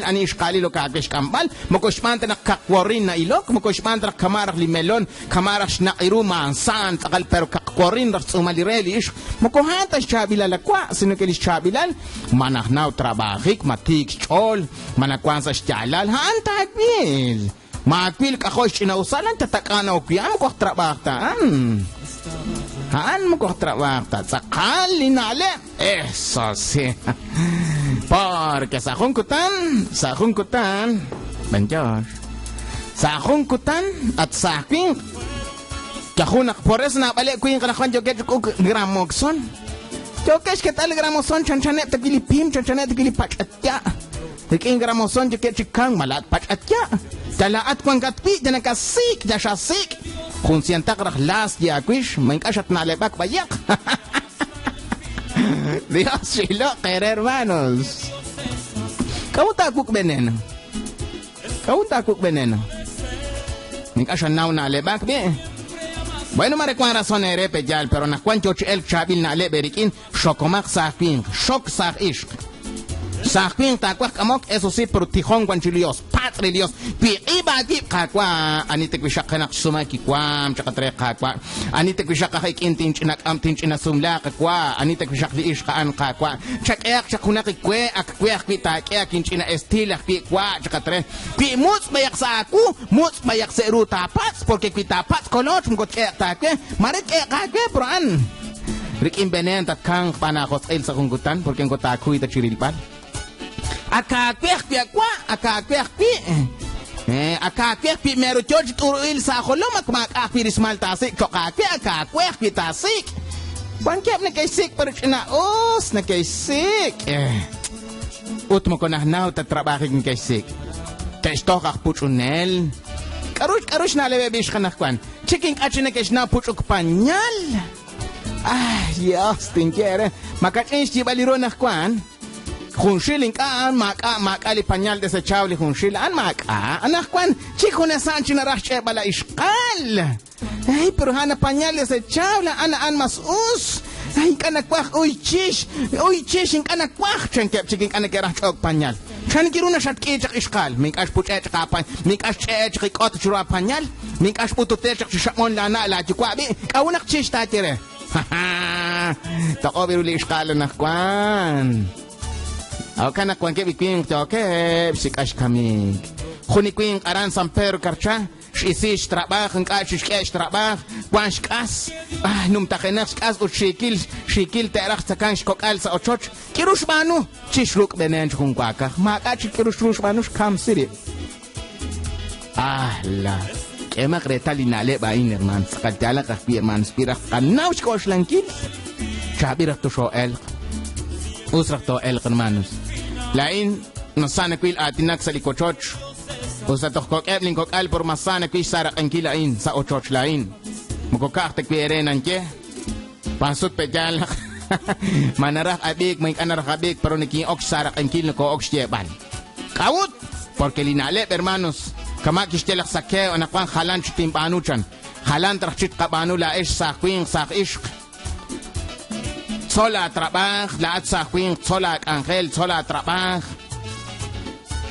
Ani ixqa'alil ok aawe xk'amb'al, moko xb'aan ta naq kaqworin na'ilok, moko xb'aan ta naq kama' raj li melon, kama' raj xnaq' ru mansaan tz'aqal pero kaqworin raj xtz'uumal li re li ixq. Moko a'an ta xchaab'ilal a wa', sino que li xchaab'ilal ma najnaw trabajik, ma tiik xch'ool, ma nawank sa' xyaalal, a'an taawil. Maawil k'ajo' xch'ina'usal a'an tatak'a na'ok wi' a'an moko aj trab'aaj ta a'an. A'an moko aj trab'aaj ta. Tz'aqal li na'leb'. Eso sí. Porque sa' jun kutan, sa' jun kutan, b'anyox. Sa' jun kutan, at saaj winq. Kajun naq por eso naab'aleb' winq anaqwan yookeb' chi k'uk gramoxon. Yookeb' xket'al gramoxon chanchaneb' ta wi' li pim, chanchaneb' ta wi' li pach'atya'. Rik'in gramoxon yookeb' chi kamk malaj at pach'atya'. Yal laa'at wankat wi' yal nakasik', yal xasik'. Jun sientaq raj laas ye aawix, ma ink'a' xatna'leb'ak b'ayaq. Dios xiloq eere hermanos. K'a'ut taawuk' veneno? K'a'ut taawuk' veneno? Ink'a' xanaw na'leb'ak b'i'. Bueno, mare wank razón eere pe'yaal, pero naq wank yo chi elk chaab'il na'leb' eerik'in, Xokomaq saaj winq, xok saaj ixq. Saaj winq taawaj k'amok, eso sí, pero tijon wan chiru li Dios, patz' re li Dios, wiq'ib' aawib', Qaawa', ani tawixaq naq xsuma kiwaam chaq at re Qaawa', ani tawixaq aj ik'in tinch'ina k'am tinch'ina sumla Qaawa', ani tawixaq li ixq a'an Qaawa', chak'ehaq chaq junaq we, ak we ajwi' taak'e ak inch'ina estil ajwi' wa' chaq at re. Wi mutz' b'ayaq sa' aawu, mutz' b'ayaq sa' ru taapatz', porque wi taapatz' koloch moko tk'ehe'q ta aawe, mare tk'ehe'q aawe, pero a'an Rik'in veneen tatkamq xb'aan aajosq'il sa' jun kutan, porque moko taakuy ta chi rilb'al. Ak aawe ajwi' awa', ak aawe ajwi'. Eh, ak aawe ajwi' mero yo chi t'uru'il sa' ajolom, ak maak'a' ajwi' rismal taasik' cho'q aawe, ak aawe ajwi' taasik'. Wankeb' neke'xsik' pero ch'ina'us neke'xsik'. Eh, ut moko najnaw ta trab'ajik neke'xsik'. Te'xtoj aj puch'unel. K'aru k'aru xna'leb'eb' ixq anaqwan? Chik ink'a' chi neke'xnaw puch'uk pañal. Ay, Dios, tinye eere, makach'in xyib'al li ru anaqwan. Junxil ink'a' a'an maak'a' maak'a' li pañal desechable li junxil a'an maak'a'. Anaqwan chik junesa'an chi naraj xch'e'b'al la ixqal. Ay, pero a'an pañal desechable a'an a'an mas us. Ay, ink'a' nawaj uy chix, uy chix ink'a' nawaj chankeb' chik ink'a' neke'raj ch'ook pañal. Chan kiru naxatk'i chaq ixqal, ma ink'a' xpuch'e' chaq aapañ, ma ink'a' xch'e'e chaq ik'ot chiru aapañal, ma ink'a' xb'utute chaq chi xab'on laana' laayuwa' b'i', k'a'ut naq chix taaye re? Toq'ob' ru li ixqal anaqwan. Jo'kan naq wankeb' li winq yookeb' xsik'a xkamik. Jun li winq aran San Pedro Carchá X'isi xtrab'aaj, ink'a' chixk'e xtrab'aaj, wank xk'as, ah, numtajenaq xk'as ut xiikil, xiikil te'raj xtzakank xkok'al sa' ochoch. K'iru xb'aanu? Chixruk' veneen chi jun waakaj. Maak'a' chik k'iru xru xb'aanu, xkamsi rib'. Ah, la. K'emaq reetal li na'leb' a'in, hermaan. Tz'aqal yaalaq ajwi', hermaan. Wi raj tqanaw xk'oxlankil, chaab'il raj toxoo'elq. Us raj too'elq, hermanos. Laa'in, nasa nawil aatinak sa' li wochoch. Us ta toj kok'eb' linkok'al por mas sa nawil xsaaraq'inkil a'in sa' ochoch laa'in. Moko ka'aj ta wi' eere nanye. Pansut pe' yaal naq ma naraj ab'iik ma ink'a' naraj ab'iik pero nikin'ok xsaaraq'inkil nokoo'ok xyeeb'al. K'a'ut? Porque li na'leb' hermanos, kama' kixye laj Zaqueo anaqwan jalan chik tinb'aanu chan. Jalan raj chik tqab'aanu laa'ex saaj winq saaj ixq. Tzol aatrab'aaj, laa'at saaj winq, tzol aak'anjel, tzol aatrab'aaj.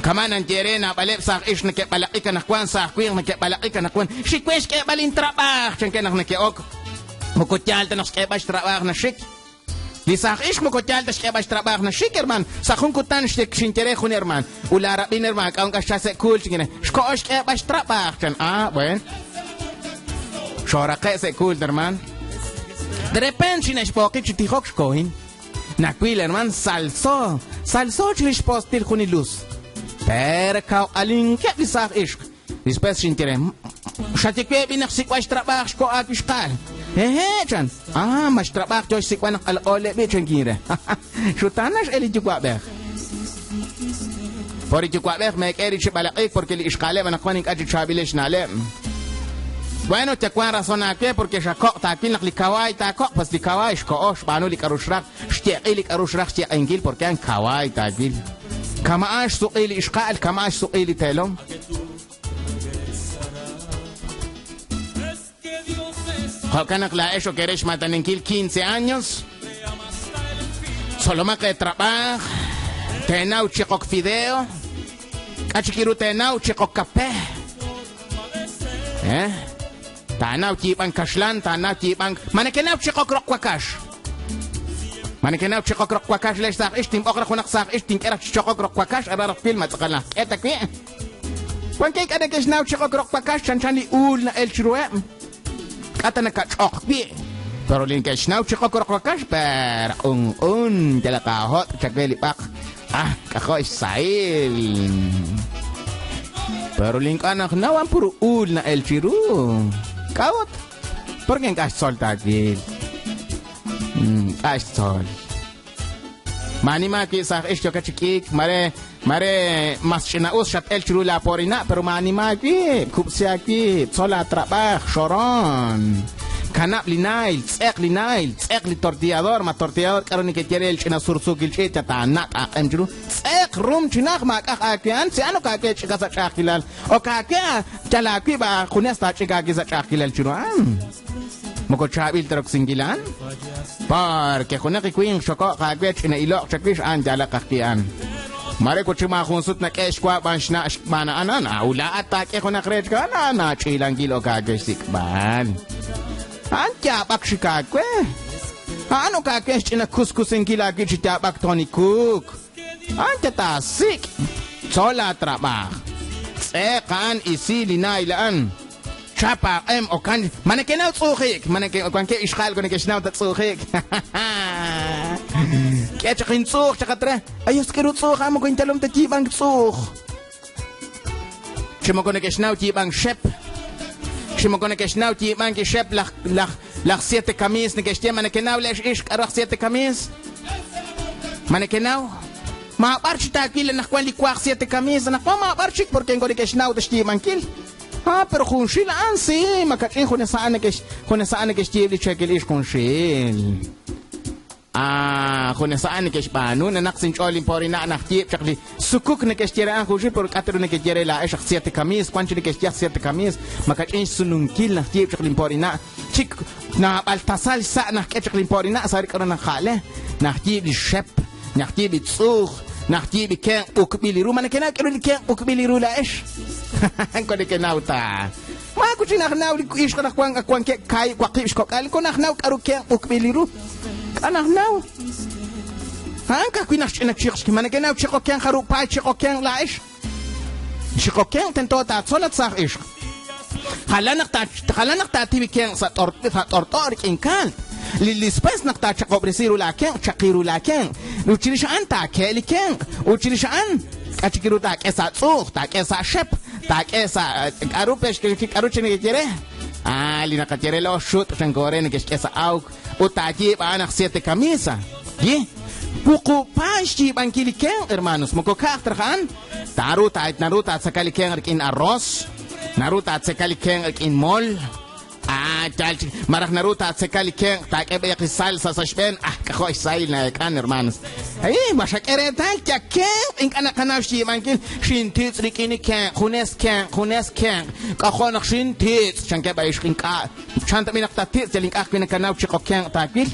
Kama' nanye re naab'aleb' saaj ixq neke'b'alaq'ik anaqwan, saaj winq neke'b'alaq'ik anaqwan. Xik we xk'eeb'al intrab'aaj, chankeb' naq neke'ok. Moko yaal ta naq xk'eeb'al xtrab'aaj naxik. Li saaj ixq moko yaal ta xk'eeb'al xtrab'aaj naxik, hermaan. Sa' jun kutan xinye re jun hermaan, ut laa rab'in hermaan, k'a'ut ink'a' xchalk sa' kuul, chinye re. Xkoho xk'eeb'al xtrab'aaj, chan. Ah, bueno. Xooraqe' sa' kuul, hermaan. De repente xine'xb'ooqi chi tijok xkohin. Nawil, hermaan, salso, salso chirix xpostil jun li luz. Pero kawq'alinkeb' li saaj ixq. Después xinye re, xaye we b'i naq xsik'b'al xtrab'aaj xkoho aawixqa'al. Hehe, chan. Ah, ma xtrab'aaj yo xsik'b'al naq q'alq'ooleb' b'i, chankin re. Xutaanal x'el li yuwa'b'ej. Por li yuwa'b'ej meek'e rib' chi b'alaq'ik porque li ixqa'aleb' anaqwan ink'a' chik chaab'ilex xna'leb'. Bueno, te wank razón aawe porque xakoq' taawil naq li kawaay taakoq', pues li kawaay xkoho xb'aanu li k'a'ru xraj, xyeq'i li k'a'ru xraj xyeq'inkil porque a'an kawaay taawil. Kama'an xsuq'i li ixqa'al, kama'an xsuq'i li teelom. Jo'kan naq laa'ex ok eere xmaataninkil 15 años. Tzolomaq eetrab'aaj, teenaw chiqok fideo. K'a' chik ru teenaw chiqok kape? Eh? Taanaw yiib'ank kaxlan, taanaw yiib'ank. Ma nekenaw chiqok roq wakax? Ma nekenaw chiqok roq wakax lex saaj ix tinb'oq raj junaq saaj ix tink'e raj chichoqok roq wakax aran raj twil ma tz'aqal naj k'e ta wi'. Wankeb' ink'a' neke'xnaw chiqok roq wakax chanchan li uul na'el chiruheb'. K'a' ta nakach'oq wi'. Pero li neke'xnaw chiqok roq wakax per q'un q'un yalaq aahot' chawe li b'aq. Ah, k'ajo' xsahil. Pero li ink'a' naqnaw a'an puro uul na'el chiru. K'a'ut? Porque ink'a' xtzol taawil. Ink'a' xtzol. Maanima wi' saaj ix yookat chi k'iik, mare mare mas ch'ina'us xat-el chiru laaporina', pero maanima aawib', kub'si aawib', tzol aatrab'aj, xoron. Kanab' li nail, tz'eq li nail, tz'eq li tortillador, ma tortillador k'aru nekeye re li ch'ina sursuukil ch'iich' taanat' aaq'em chiru. Tz'eq rum chi najt maak'aj aawe a'an, si a'an ok aawe ch'ika sa' ch'a'ajkilal. Ok aawe yal aawib' aajunes taach'ik aawe sa' ch'a'ajkilal chiru a'an. Moko chaab'il ta roksinkil a'an. Porque junaq li winq xoko'q aawe ch'ina ilo'q chawix a'an yalaq ajwi' a'an. Mare ut chi maajun sut nak'e xwa b'an xna' xb'aan a'an a'an. A'ut laa'at taak'e junaq re chik a'an, a'an aach'iilankil ok aawe xsik'b'al. A'an yaab'ak xik aawe. A'an ok aawe xch'ina kuskusinkil aawib' chi yaab'ak Tony Cook. A'an yal taasik'. Tzol laatrab'aaj. Tz'eq a'an isi li nail a'an. Chap aaq'em okan. Ma nekenaw tz'uuji'k? Ma neke wankeb' ixqa'al ko neke'xnaw ta tz'uuji'k? K'e chaq intz'uuj chaq at re. Ayos k'e ru tz'uuj a'an moko intalom ta yiib'ank tz'uuj. Chi moko neke'xnaw yiib'ank xep. Chi moko neke'xnaw yiib'ank xep laj laj laj siete kamiis neke'xye ma nekenaw le'x ixq k'aru aj siete kamiis? Ma nekenaw? Maab'ar chi taawil anaqwan li waaj siete kamiis anaqwan maab'ar chik porque moko neke'xnaw ta xyiib'ankil. Ah, pero junxil a'an si, makach'in junes a'an nekex junes a'an neke'xyiib' li cheekel ixq junxil. Ah, junes a'an neke'xb'aanu nanaq sa' inch'ool inporina' naq yiib' chaq li sukuk neke'xye re a'an junxil pero k'a' ta ru neke'xye re laa'ex aj siete kamiis wan chi neke'xye aj siete kamiis makach'in xsununkil naq yiib' chaq linporina' chik naab'al tasal xsa' naq k'e chaq linporina' sa' rik'in naq ja'le naq yiib' li xep Naq yiib' li tz'uuj, naq yiib' li kenq' b'ukb'il li ru. Ma nekenaw k'aru li kenq' b'ukb'il li ru laa'ex? Moko nekenaw ta. Maawa chi naj naw li ixq naq wank ak wankeb' kaahib' waqib' xkok'al, moko naj naw k'aru kenq' b'ukb'il li ru. K'a' naj naw? A'an ka'ajwi' naq xch'ina chiq. Ma nekenaw chiqokenq jarub' paay chiqokenq laa'ex? Chiqokenq tento taatzol at saaj ixq. Jalan naq ta jalan naq taatibi kenq sa' t'or sa' t'ort'o rik'in kaalt. Li lispes naq taachaqob'resi ru laa kenq, chaqi ru laa kenq. Ut chirix a'an taake' li kenq. Ut chirix a'an k'a' chik ru taak'e sa' tz'uuj, taak'e sa' xep, taak'e sa' k'a'ru pex k'a'ru chi nekeye re. Ah, li naqaye re lo xut' chanko re neke'xk'e sa' awk. Ut taayiib' a'an aj siete camisa. Ye, wuqub' paay xyiib'ankil li kenq', hermanos, moko ka'aj ta raj a'an. Taaru ta naru taatzeka li kenq' rik'in arroz, naru taatzeka li kenq' rik'in mol, ah, yal chik, malaj naru taatzeka li kenq' taak'e b'ayaq li salsa sa' xb'een, ah, k'ajo' xsahil na'eek'an, hermanos. Ay, ma xak'e reetal, ya kenq' ink'a' naqanaw xyiib'ankil, xintitz' rik'in li kenq', junes kenq', junes kenq', k'ajo' naq xintitz', chankeb' a ixq ink'a'. Chan tab'i' naq tatitz' yal ink'a' ajwi' nakanaw chi qokenq' taawil?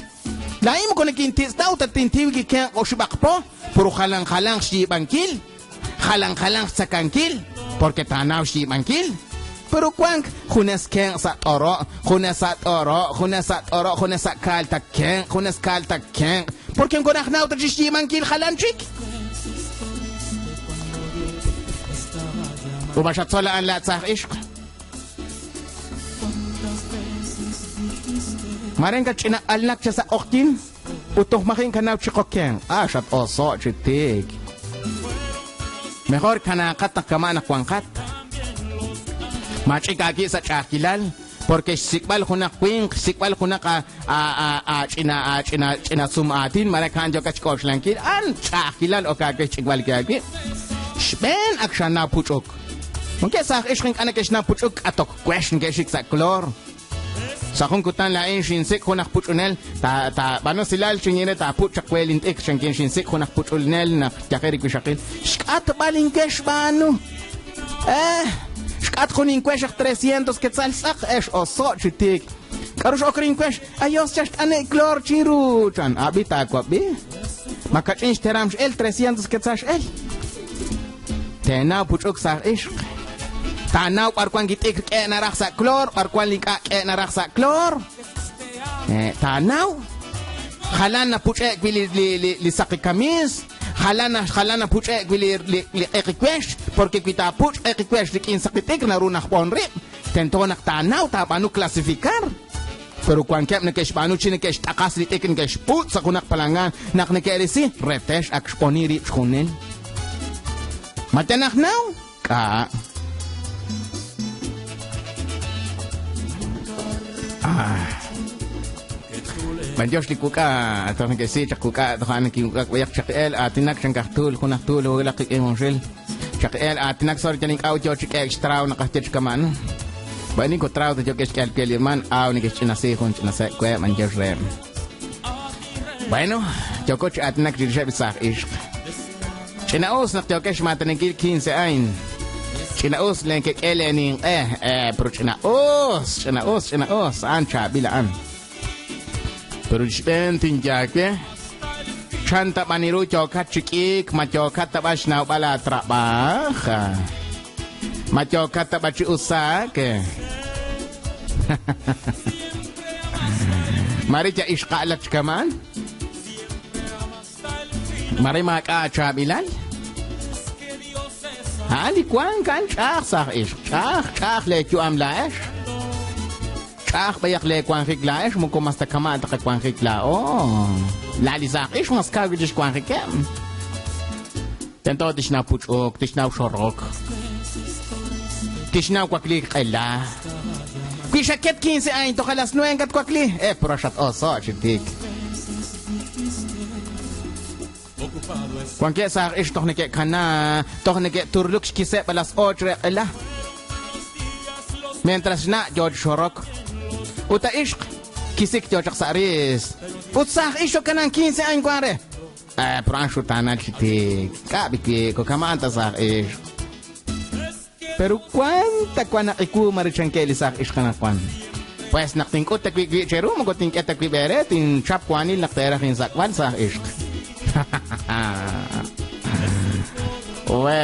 Laa'in moko nikintitz' ta ut tatintiw li kenq' oxib'aq po, puro jalan jalanq xyiib'ankil, jalan jalanq xtzakankil, porque taanaw xyiib'ankil. Pero wank junes kenq' sa' t'oro', junes sa' t'oro', junes sa' t'oro', junes sa' kaal ta kenq', junes kaal ta kenq', porque moko najnaw ta chi xyiib'ankil jalan chik. Ut ma xatzol a'an laa tzaj ixq? Mare ink'a' ch'ina alnak cha sa' q'oqyink ut toj maji' inkanaw chi qokenq'. Ah, xat-oso' chi tiik. Mejor kanaaqat naq kama' naq wanqat. Maach'ik aawib' sa' ch'a'ajkilal, porque xsik'b'al junaq winq, xsik'b'al junaq aach'ina aach'ina ch'ina sum aatin, mare a'an yookat xk'oxlankil, a'an ch'a'ajkilal ok aawe xch'ikb'al aawib'. Xb'een ak xanaw puch'uk. Wankeb' saaj ixq ink'a' neke'xnaw puch'uk k'atok wex neke'xik sa' kloor. Sa' jun kutan laa'in xinsik' jun aj puch'unel, ta taab'aanu usilal xinye re taapuch' chaq we lint'ikr chankin xinsik' jun aj puch'unel naq yajer li wixaqil. Xk'atb'al inwex xb'aanu. Eh, xk'at jun inwex aj 300 quetzal xtz'aq, ex oso' chi tiik. K'aru x'ok re inwex? Ayos cha xt'ane' kloor chiru, chan. Ab'i taawab'i. Ma kach'in xteram x'el 300 quetzal x'el. Teenaw puch'uk saaj ixq. Taanaw b'ar wan li t'ikr k'e naraj sa' kloor, b'ar wan li ink'a' k'e naraj sa' kloor. Taanaw. Jalan napuch'e'k wi' li saqi kamiis, jalan jalan napuch'e'k wi' li q'eqi wex, porque wi taapuch' q'eqi wex rik'in saqi t'ikr naru najb'on rib'. Tento naq taanaw taab'aanu clasificar. Pero wankeb' neke'xb'aanu chi neke'xt'aqas li t'ikr neke'xputz' sa' junaq palangan naq neke'risi retex ak xb'oni rib' xjunil. Ma tenaj naw? K'a'. Ah. B'antiox li wuk'a, toj neke'si chaq wuk'a, toj a'an nekiwuk'ak b'ayaq chaqi'eel aatinak chan kaj tuul, jun aj tuul wulaq qik'in junxil. Chaqi'eel aatinak sorry yal ink'a' ut yoo chi k'eek xtraw naq aj chi kama'an. Bueno, ninko traw ta yoo ke'xk'e al li herman, aaw neke'xch'inasi jun ch'ina sek' we, b'antiox reheb'. Bueno, yooko chi aatinak chirixeb' li saaj ixq. Ch'ina'us naq yookex xmaataninkil 15 años. Ch'ina'us len kek'e len ninq'e. Pero ch'ina'us, ch'ina'us, ch'ina'us. A'an chaab'il a'an. Pero li xb'een tinyaawe, chan ta b'an iru yookat chi k'iik, ma yookat ta b'an xnawb'al aatrab'aaj? Ma yookat ta b'an chi usaak? Mare ya ixqa'alat chi kama'an? Mare maak'a' achaab'ilal? A'an li wank, a'an ch'a'aj saaj ixq, ch'a'aj, ch'a'aj lee yu'am laa'ex. Ch'a'aj b'ayaq lee wanjik laa'ex, moko mas ta kama' ta qawanjik laa'o. La li saaj ixq mas kaw chix wanjikeb'. Tento tixnaw puch'uk, tixnaw xorok, tixnaw wakliik q'ela. Wi xaket 15 años toj a las 9 katwakli, pero xat-oso' chi tik. Wankeb' saaj ixq toj neke'kana, toj neke'turluk xkiseb' a las 8 re q'ela. Mientras xna' yoo chi xorok. Ut a ixq kisik yoo chaq sa' riis. Ut saaj ixq kanan 15 años wan re. Pero a'an xutaanal chi tiik. K'a' b'i ko kama'an ta saaj ixq. Pero cuánta wan naq iwu marichankee li saaj ixq anaqwan. Pues naq tink'ut ta wi' wi' cheru moko tink'e ta wib' eere tinchap waanil naq teeraj insak'b'al saaj ixq. We.